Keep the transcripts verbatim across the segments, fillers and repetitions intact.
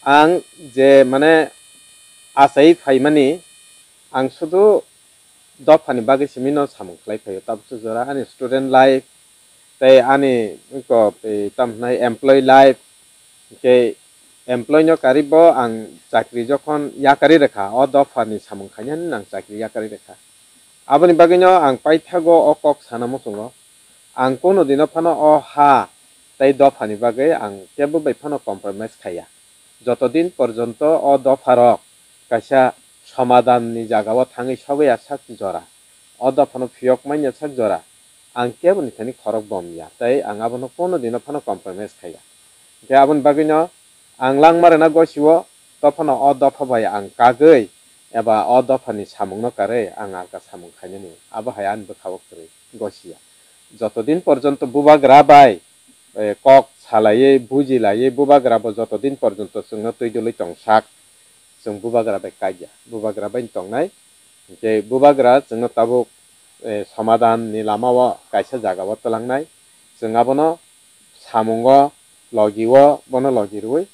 Ang je mane achai phaimani, ang sudu dophani bagwi simi no samung khlai phaio. Tabukhe jora ani student life tei ani ko, e, tam hwnai employee life, hwnkhe employee no karibo ang chakri jokhon yakarwi rwkha, o dophani samung khainani ang chakri yakarwi rwkha. Aboni bagwino ang paithago o kok sana muchungo. Ang kono dino phano o ha tei dophani bagwi ang kebo bai phano compromise khaiya. Joto din porjonto o dopharok kaisa somadanni jagao thangwi sogwi ya sak jora, o dophano phiyok manya sak jora, ang keboni thani khorok bom ya, tei ang abono kono dino phano compromise khaiya. Hwnkhe aboni bagwino ang langma rwna gosio, dophano o dopha bai ang kagwi eba o dophani samungno karwi ang alka samung khainani, abo hai ani bwkhao kwrwi gosiya. Joto din porjonto bubagra bai, eh, kok salaiwi, bujilaiwi, bubagra bo joto din porjonto chwngno twi dwlwi tongsak, chwng bubagra bai kaikya, bubagra bai tongnai. Hwnkhe bubagra chwngno tabuk, eh, somadan ni lamao kaisa jagao twlangnai. Chwng abono samungo logio bono logi rwui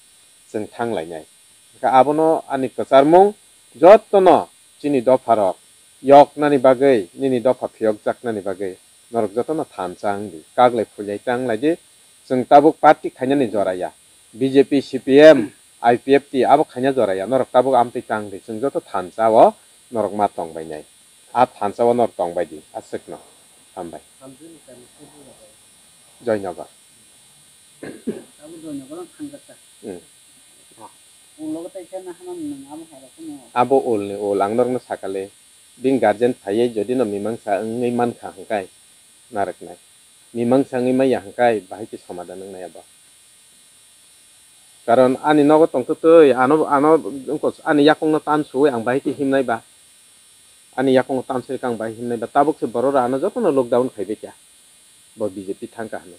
chwng thang lainai. Hwnkhe abono ani kwcharmung jotono chini dopharok yoknani bagwi, nini dopha phiyokjaknani bagwi norok jotono thansa wng di, kaglai phuilai ta wng lai di. Chwng tabuk party khainani jora ya, B J P, C P M, I P F T abo khaina jora ya, norok tabuk amtwi ta wng di, chwng joto thansa o norok ma tong bainai. A thansa o norok tong bai di, aswkno. Hambai. Joynagar. Abo Joynagar ang thangjakha. Hmm. Ulo tai khe na hamam nang abo hai rok no. Abo ulni ul, ang norokno sakale, bini guardian phaiwi jodi no mimangsa wngwi mankha hwnkhe narwknai. Mimangsa wngwi manya hwnkhe bahai khe somadan wngnai abo. Karon ani nogo tongtwtwi ano, ano wngkha ani yakungno tan suwi ang bahai khe himnai ba. Ani yakung tansiri kang bai himnai ba tabuk se borok rano jotono lockdown khaibai kha. Bo B J P thang kha hinwi.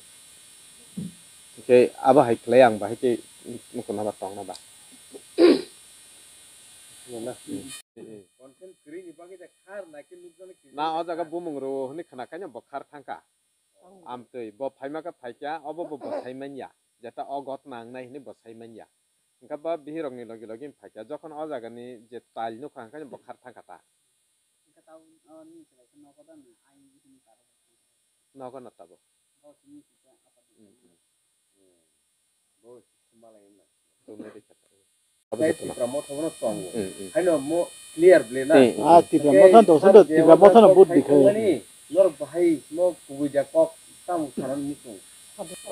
Hwnkhe abo hai khlai ang bahai khe nukuna ba tongna ba. Content create ni bagwi da khar na khe nukjani kisa. Na o jaga bumung rwo hwnwi khna khaino bo khar thang kha. Amtwi bo phaima khe phaikha, obo bo bwsai manya. Jeta o got nangnai hwnwi bwsai manya. Hwnkhe ba bihirokni logi logi phaikha. Jokhon o jagani je tail nukha, hwnkhe bo khar thangkha ta. Hwnkhe tabuk, o, nini chwlai khe nogo da na, ayang bihikni taro bai thangkha. Nogo na tabuk. Bo simi sisa apa di. Hmm, hmm. Hmm. Bo sima lai na. Tumle de kata. Tei Tipra Motha bono tongo. Hmm, hmm. Haino mo clear ble na. Hmm, hmm. Ah, Tipra Motha ni dosa do, Tipra Motha no vote di khe. Mani, norok bahai mo kubui ja kok tamo sanan muchung.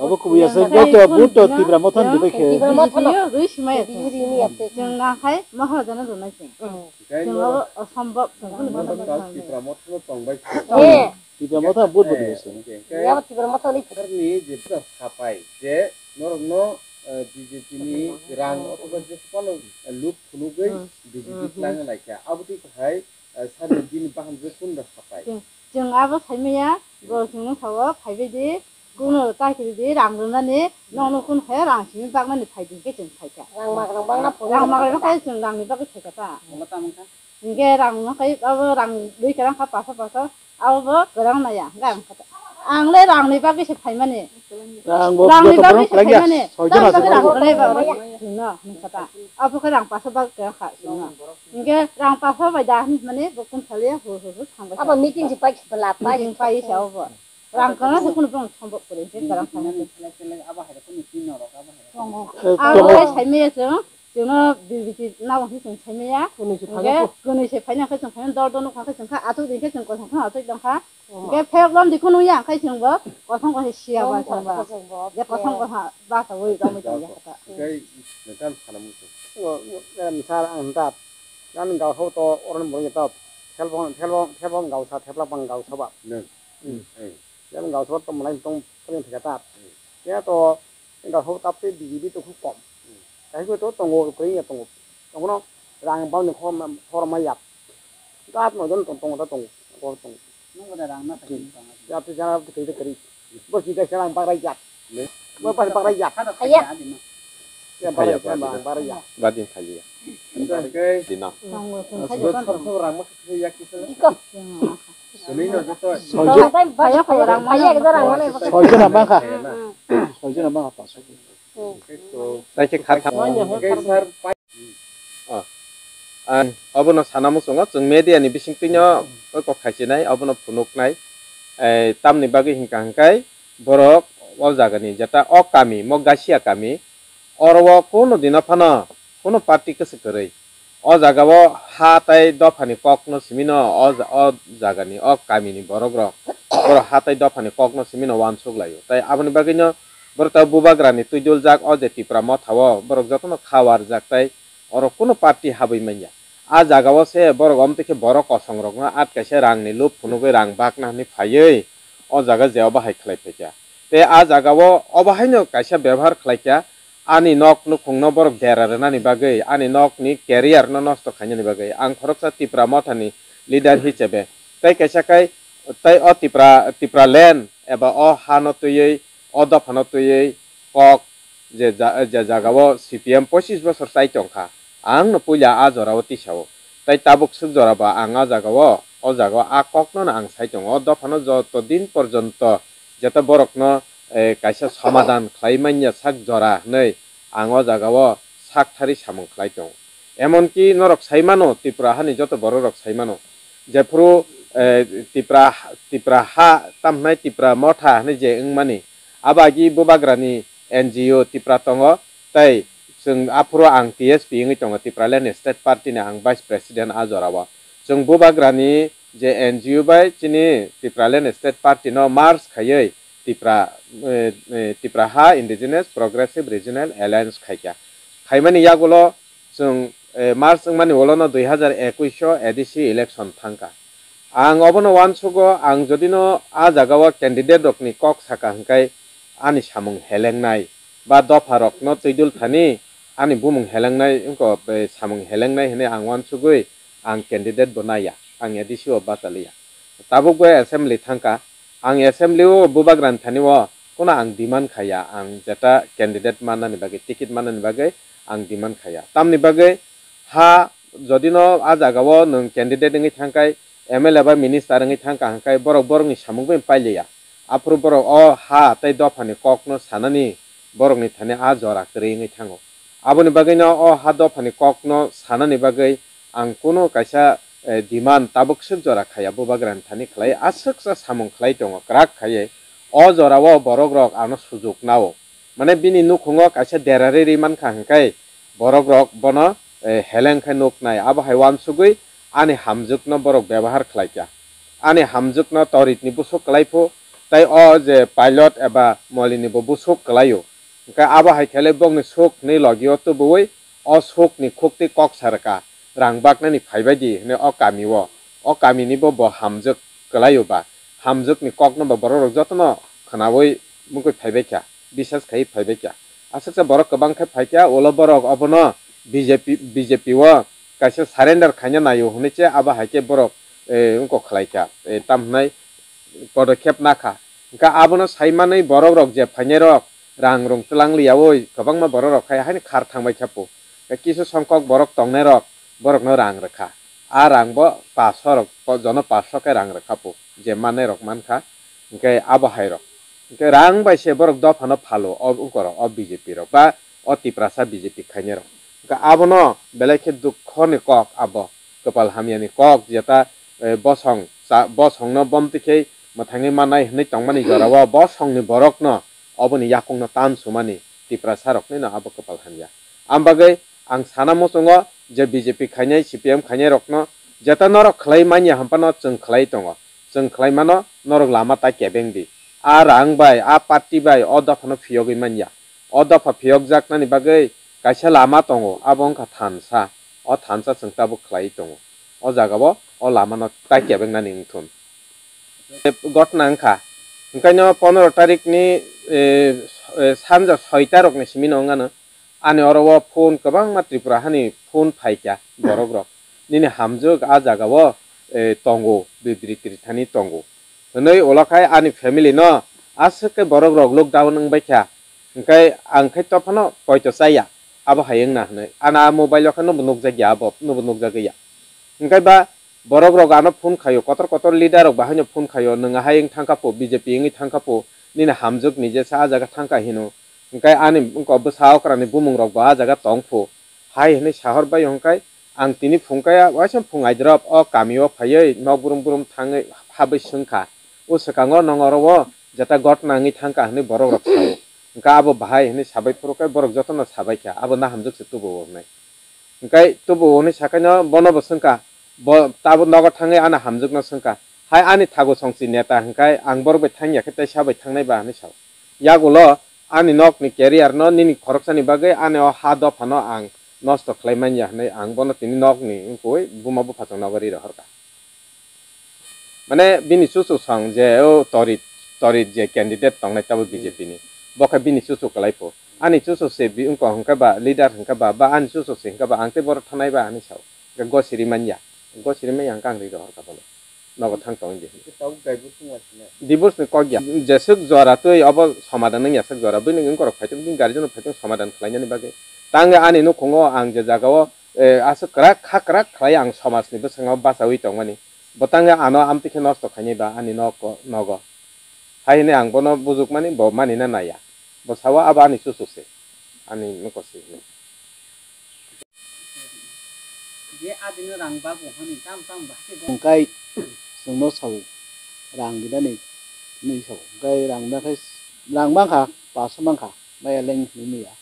Abo kubui ya se, vote, vote Tipra Motha ni dibai khe. Tipra Motha no. Rui simai ya. Rui ni ya se. Chwng na khai Maharaja no rwnai se. Hmm. Chwng abo osombob, chwng kunu bono Tipra Motha no tongbai se. Eh. Tipra Motha vote bo dibai se. Yabo Tipra Motha ni. Ni je sapai je norok no, eh, B J P ni rang otoba je kono, eh, loot phunugwi B J P twlangna laikha. Abo twi hai, eh, sani bini bahan je kun da sapai. Chwng, chwng abo saimaya, bo chwngno sao phaibai di, kuno chakri di, rang rwnani, nokno kun khe rang simi bakmani phai di khe chwng phaikha. Rang magrang bangna phunuk. Rang magrang khe chwng rangni bagwi phaikha ta. Wngkha tamo wngkha. Hingke rang no kai abo rang dui kerang kha paso paso abo bo kerang naya hingke ang kata ang le rang ni bagwi se phaimani. Rang bo rang ni joto bagwi borok se phaimani. Soijon rang bagwi rang kale ba oro singno hingkata abo khe rang paso bagwi kerang kha singno hingke rang paso bai da hinmani bo kun sale hu hu hu thang bai abo meeting se pai bela pai meeting pai se abo bo rang kana se kun bong sombok kore se kerang kha. Abo hai sai me se. Chwngno B J P nabo khe chwng saimaya. Kwnwi se phaina khe chwng phaina dor dor nukha khe chwng kha aswk din khe chwng kosong khe aswk tongkha. Hwnkhe phek lom di khunu ya khe chwng bo kosong khe siya ba chwng ba. Je kosong khe ba sa wi romwi tong ya kha. Hwnkhe nokhan sana muchung. Sir ang ta. Nang gao to oron boro ta. Thelbong thelbong thelbong gao sa thepla bang gao sa ba. Nang. Yang gao sa to malai tong tong theka ta. Ya to Gaso tapte B J P to khub kom. Kaisa to tongo, kwrwi ya tongo. Tongo no rang bang ni khor ma, khor ma yak. Gat no jon tong, tongo ta tongo. Khor tongo. Nung da rang na kari tongo. Ya to jana to kari kari. Bo si ga sa rang bagrai yak. Bo pas bagrai yak. Aya. Ya bagrai yak, bagrai yak. Badin khali ya. Dina. Tongo, tongo. Bo sab sab rang ma kari yak kisa. Iko. Sini no joto. Soijon. Tongo, tongo, tongo. Soijon abang kha. Soijon abang kha. Pasok. Tei khe kha tha-, Manya hwn kha. Oh. Ang obono sana muchungo, chwng media ni bisingtwino kok khaisinai, obono phunuknai. Eh, tamni bagwi hinkha hinkhai borok o jagani jeta o kami, mo Gasia kami, oro o kuno dino phano kuno party kwswk kwrwi. O jagao ha tai dophani kokno simino o ja-, o jagani o kamini borokrok borok ha tai dophani kokno simino uansuk laio. Tai aboni bagwino borok ta bubagrani twiduljak o je Tipra mothao borok jotono kha warjak tai oro kuno party habwi manya. A jagao se borok omtwi khe borok kosongrokno at kaisa rangni lup phunugwi rang bakna hwnwi phaiwi o jaga je obo hai khlai phaikha. Tei a jagao obo haino kaisa bebohar khlaikha, ani nok nukhungno borok dera rwnani bagwi, ani nokni career no nosto khainani bagwi ang khoroksa Tipra mothani leader hisabe tei kaisa kai tei o Tipra, Tipra land eba o hano twiwi, o dophano twiwi kok je ja-, je jagao C P M pochis bosor chai tongkha, ang no puila a jorao tisao. Tai tabuk swk jora ba ang a jagao, o jagao a kokno no ang sai tongo. O dophano joto din porjonto jeta borokno, eh, kaisa somadan khlai manya sak jora hwnwi ang o jagao sak thari samung khlai tongo. Emonki norok sai mano, Tripura hani joto bororok sai mano, jephuru, eh, Tipra, Tipra ha tamhnai Tipra motha hwnwi je wngmani, abo agi bubagrani N G O Tipra tongo, tei chwng aphuru ang T S P wngwi tongo, Tipraland State Party ni ang Vice President a jorao. Chwng bubagrani je N G O bai chini Tipraland State Party no merge khaiwi Tipra, eh, eh, Tipra ha Indigenous Progressive Regional Alliance khaikha. Khaimani yagulo chwng, eh, merge wngmani ulono dui hazar ekwis o A D C election thangkha. Ang obono uansugo, ang jodino a jagao candidate rokni kok saka hwnkhe ani samung helengnai ba dopha rokno twidul thani ani bumung helengnai wngkha, eh, samung helengnai hwnwi ang uansugwi ang candidate bo naiya, ang A D C o bachaliya. Tabuk bo assembly thangkha, ang assembly o bubagrani thani o kuno ang demand khaiya, ang jeta candidate mannani bagwi, ticket mannani bagwi ang demand khaiya. Tamni bagwi ha jodino a jagao nwng candidate wngwi thangkhai, M L A ba minister wngwi thangkha hwnkhe borok borokni samung bai pailiya. Aphuru borok o ha tei dophani kokno sanani borokni thani a jora kwrwi wngwi thango. Aboni bagwino o ha dophani kokno sanani bagwi ang kuno kaisa, eh, demand tabuk swk jora khaiya bubagrani thani khlai, aswksa samung khlai tongo kwrak khaiwi. O jorao borok rok ano sujuk nao. Mane bini nukhungo kaisa derari ri mankha hwnkhe borok rok bono, eh, heleng khe nuknai. Abo hai uansugwi ani hamjwkno borok bebahar khlaikha. Ani hamjwkno toritni busuk kwlai phu, tei o je pilot eba molini bo busuk kwlaio. Hwnkhe abo hai khe le bokni suk hwnwi logio tubuwi o sukni khukti kok sa rwkha, rang baknani phaibai di hwnwi o kamio. O kamini bo, bo hamjwk kwlaio ba, hamjwkni kokno bo borok rok jotono khwnaui mungkui phaibai kha, bisas khaiwi phaibai kha. Aswksa borok kwbang khe phai kha, ulo borok obono B J P, B J P o kaisa surrender khaina naio hwnwi se abo hai khe borok, eh, wngkok khlai kha, eh, tam hwnai podokhep nakha. Hwnkhe abono sai manwi borok rok je phainai rok rang rung twlang liyaui kwbangma borok rok khai haino khar thangbai kha po. Tei kisa songkok borok tongnai rok borokno rang rwkha. A rang bo paso rok, po-, jono paso khe rang rwkha po, je mannai rok mankha. Hwnkhe abo hai rok. Hwnkhe rang bai se borok dophano phalo o wngkorok o B J P rok ba o Tiprasa B J P khainai rok. Hwnkhe abono belai khe dukhoni kok abo. Kwpal hamyani kok jeta, eh, bosong cha-, bosongno bomtwi khe mwthangwi mannai hwnwi tongmani jorao bosongni borokno oboni yakungno tan sumani Tiprasa roknino abo kwpal hamya. Am bagwi ang sana muchungo je B J P khainai, C P M khainai rokno jeta norok khlai manya hwnphano chwng khlai tongo. Chwng khlai mano norok lama ta kebeng di. A rang bai, a party bai o dophano phiyogwi manya. O dopha phiyokjaknani bagwi kaisa lama tongo, abo wngkha thansa. O thansa chwng tabuk khlaiwi tongo. O jagao o lamano tai kebengnani wngthun. Gotna wngkha. Hwnkhaino pondro tarikni, eh, eh, sanja soita rokni simino wngano. Ani oro o phone kwbangma Tripura hani phone phaikha borok rok. Nini hamjwk a jagao, eh, tongo, bibri tiri thani tongo. Hwnwi ulo khai ani family no aswk khe borok rok lockdown wng bai kha. Hwnkhe ang khai tophano poito chaya, abo hai wngna hwnwi. Ana mobile o khe nobo nukjak ya abo, nobo nukjagwi ya. Hwnkhe ba borok rok ano phone khaio, kotor kotor leader rok bahaino phone khaio, nwng ahai wng thangkha po, B J P wngwi thangkha po, nini hamjwk ni jesa a jaga thangkha hino. Hwnkhe ani wngkha bwsa okrani bumung rok bo ah jaga tong phu. Hai hwnwi sahor bai hwnkhe ang tini phung kaya waisa phung aidrop o kami o phaiwi nok brum brum thangwi habwi swngkha. O swkango nong oro o jeta gotna wngwi thangkha hwnwi borok rok sao. Hwnkhe abo bahai hwnwi sabai phuru khe borok jotono sabai kha abo nahamjwk se tubu o hwnwi. Hwnkhe tubu hwnwi sakaino bono bo swngkha, bo tabuk nogo thangwi ani hamjwkno swngkha, "Hai ani thago songchi neta hwnkhe ang borok bai thangya khe teisa bai thangnai ba?" hwnwi sao. Yagulo ani nokni career no nini khoroksani bagwi ani o ha dophano ang nosto khlai manya hwnwi ang bono tini nokni wngkui buma buphachang nogo ri rohorkha. Mane bini chuchuk song je o torit, torit je candidate tongnai tabuk B J P ni, bo khe bini chuchuk kwlai pho. Ani chuchuk se bi wngkha hwnkhe ba leader hwnkhe ba, ba ani chuchuk se hwnkhe ba ang tei borok thanai ba hinwi sao. Hwnkhe gosiri manya, gosiri manya hwnkhe ang ri rohor kha bono. Nogo thang tong di. Tabuk divorce wngya sina? Divorce ni kok ya. Jeswk jora twi obo somadan wngya swk jora. Bini wngkorok phaitung, bini guardian rok phaitung somadan khlainani bagwi. Tangwi ani nukhungo ang je jagao, eh, aswk kwrak, kha kwrak khlai ang somaj ni bwskango bachaui tongmani. Bo tangwi ano amtwi khe nosto khainai ba ani nok, nogo. Hai hwnwi ang bono bujukmani bo manina naiya. Bo sao abo ani chuchuk se. Ani nokoswi hwnwi. Je adino rang bago hwnwi tam tam ba se bo. Hwnkhe chwngno sao rang rinani hwnwi sao. Hwnkhe rang nakhai rang mankha, paso mankha, maya leng hwnwi maya.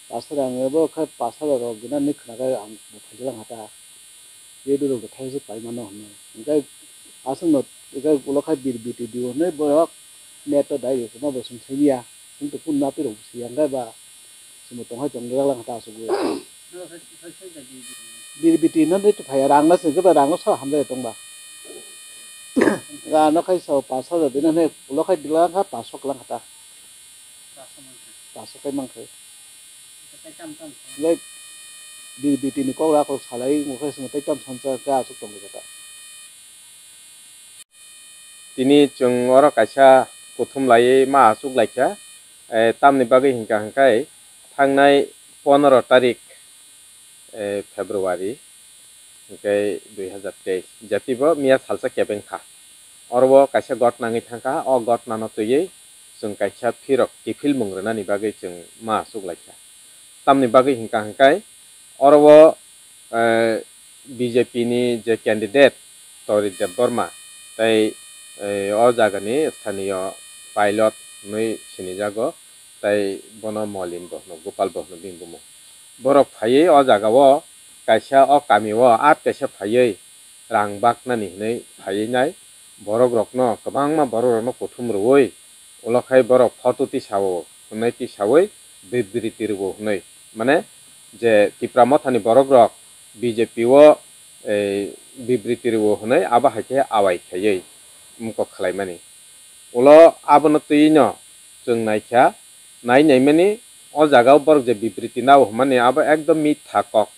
Paso rang bo khe paso rok rinani khwnakhai ang bo phaijak lang kha ta. Je duro bo thaisa pai mano hwnwi. Hwnkhe aswkno hwnkhe ulo khe bir biti dio hwnwi borok net o dai rwkhe ma bo chwng simiya. Chwng to phone napirok siya hwnkhe ba chwngbo tongkhai tong rijak lang kha ta aswk bo. Bir biti no de to phaiya rang na chwng khe ba rang no sa hamjai tong ba. Ga no khai sao paso rok dina hwnwi ulo khai dila kha paso klang kha ta. Paso khai mankhe. Hwnkhe bir biti ni kok rak rok salai wngkhe chwng tei tam sansa khe aswk tongwi kha ta. Tini chwng oro kaisa kuthum laiwi ma achuk laikha, eh, tamni bagwi hinkha hwnkhe thangnai pondro tarik, eh, February, hwnkhe dui hazar teis, jatibo miya salsa kebeng kha. Oro o kaisa gotna wngwi thangkha, o gotnano twiwi chwng kaisa phirok kiphilmung rwnani bagwi chwng ma achuk laikha. Tamni bagwi hinkha hwnkhe oro o, eh, B J P ni je candidate Torit Debbarma tei, eh, o jagani sthaniyo pilot hwnwi sinijago, tei bono Molin bo hwno, Gopal bo hwno bini bumung. Borok phaiwi o jagao kaisa o kamio at kaisa phaiwi rang baknani hwnwi phaiwi nai borok rokno, kwbangma borok rokno kuthum rwui ulo khai borok photo tisao hwnwi tisaui bibriti rwo hwnwi, mane je Tipra Mothani borok rok B J P o, eh, bibriti rwo hwnwi abo hai khe awai khaiwi mokok khlaimani. Ulo abono twiwi no chwng naikha, nai naimani o jagao borok je bibriti nao hwnmani abo ekdom mitha kok,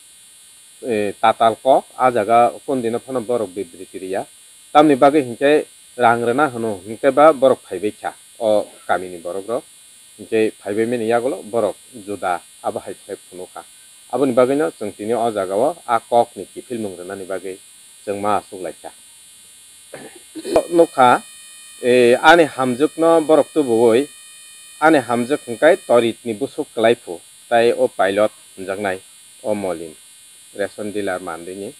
eh, tatal kok, a jaga kundino phano borok bibriti riya. Tamni bagwi hinkhe rang rwna hwno hinkhe ba borok phaibai kha o kamini borok rok. Hinkhe phaibai mani yagulo borok juda abo hai khe phunukha. Aboni bagwino chwng tini o jagao a kokni kiphilmung rwnani bagwi chwng ma achuk laikha. Nukha, eh, ani hamjwkno borok tubuwi, ani hamjwk hwnkhe Toritni busuk kwlai phu, tai o pilot hwnjaknai, o Molin, ration dealer mandwini,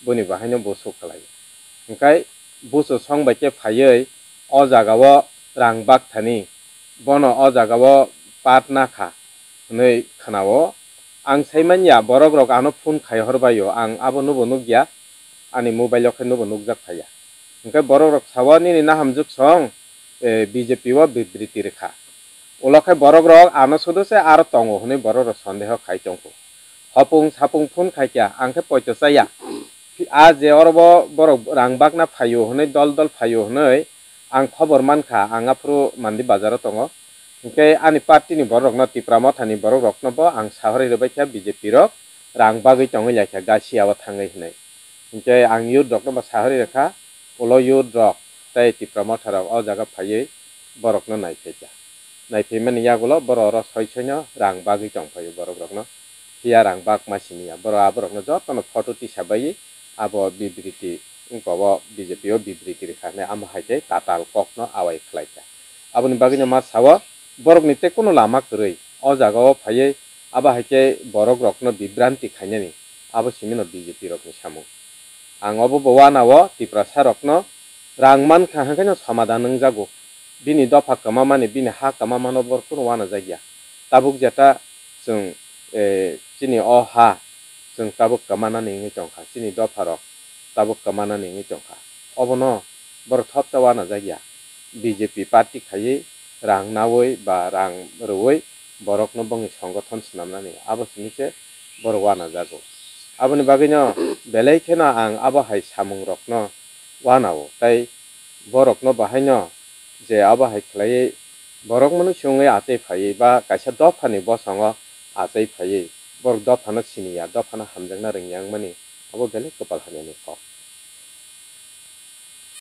boni bahaino busuk kwlai. Hwnkhe busu song bai khe phaiwi o jagao rang bakthani, bono o jagao part nakha hwnwi khwnao. Ang sai manya, borok rok ano phone khai hor bai o, ang abo nubo nukya, ani mobile o khe nubo nukjak phaiya. Hwnkhe borok rok sao, "Nini nahamjwk song, eh, B J P o bibriti rwkha." Ulo khe borok rok ano sudu se aro tongo hwnwi borok rok sondeho khai tongkho. Hopung sapung phone khaikha, ang khe poito chaya. A je oro bo borok rang bakna phaio hwnwi, dol dol phaio hwnwi ang khobor mankha, ang aphuru Mandi bazaro tongo. Hinkhe ani party ni borok rokno, Tipra Mothani borok rokno bo ang sahorwi rwbaikha, B J P rok rang bagwi tongwi laikha Gasia o thangwi hwnwi. Hinkhe ang youth rokno bo sahorwi rwkha, ulo youth rok tei Tipra Motha rok o jaga phaiwi borokno naiphaikha. Naiphaimani yagulo borok oro soi soino rang bagwi tongphaio borok rokno. Phiya rang bak ma siniya. Borok aborokno jotono photo tisabaiwi abo bibriti wngkha, o B J P o bibriti rwkha hwnwi amo hai khe tatal kokno awai khlaikha. Aboni bagwino ma sao, borokni tei kuno lama kwrwi. o jaga o phaiwi abo hai khe borok rokno bibranti khainani, abo simi no B J P rokni samung. Ang obo bo uanao Tiprasa rokno rang mankha hwnkhe no somadan wngjago. Bini dopha kwmamani, bini ha kwmamano bor kunu uanajakya. Tabuk jeta chwng, eh, chini o ha chwng tabuk kwmanani wngwi tongkha, chini dopha rok tabuk kwmanani wngwi tongkha. Obono borok thopsa uanajakya. B J P party khaiwi rang nawi ba rang rwui borokno bongni songothon swnamnani, abo simi se borok uanajago. Aboni bagwino belai kheno ang abo hai samungrokno uanao, tei borokno bahaino je abo hai khlaiwi borok mwnwi se wngwi achai phaiwi ba kaisa dophani bosongo achai phaiwi borok dophano siniya, dophano hamjakna rwngya wngmani abo belai kwpal hamyani kok.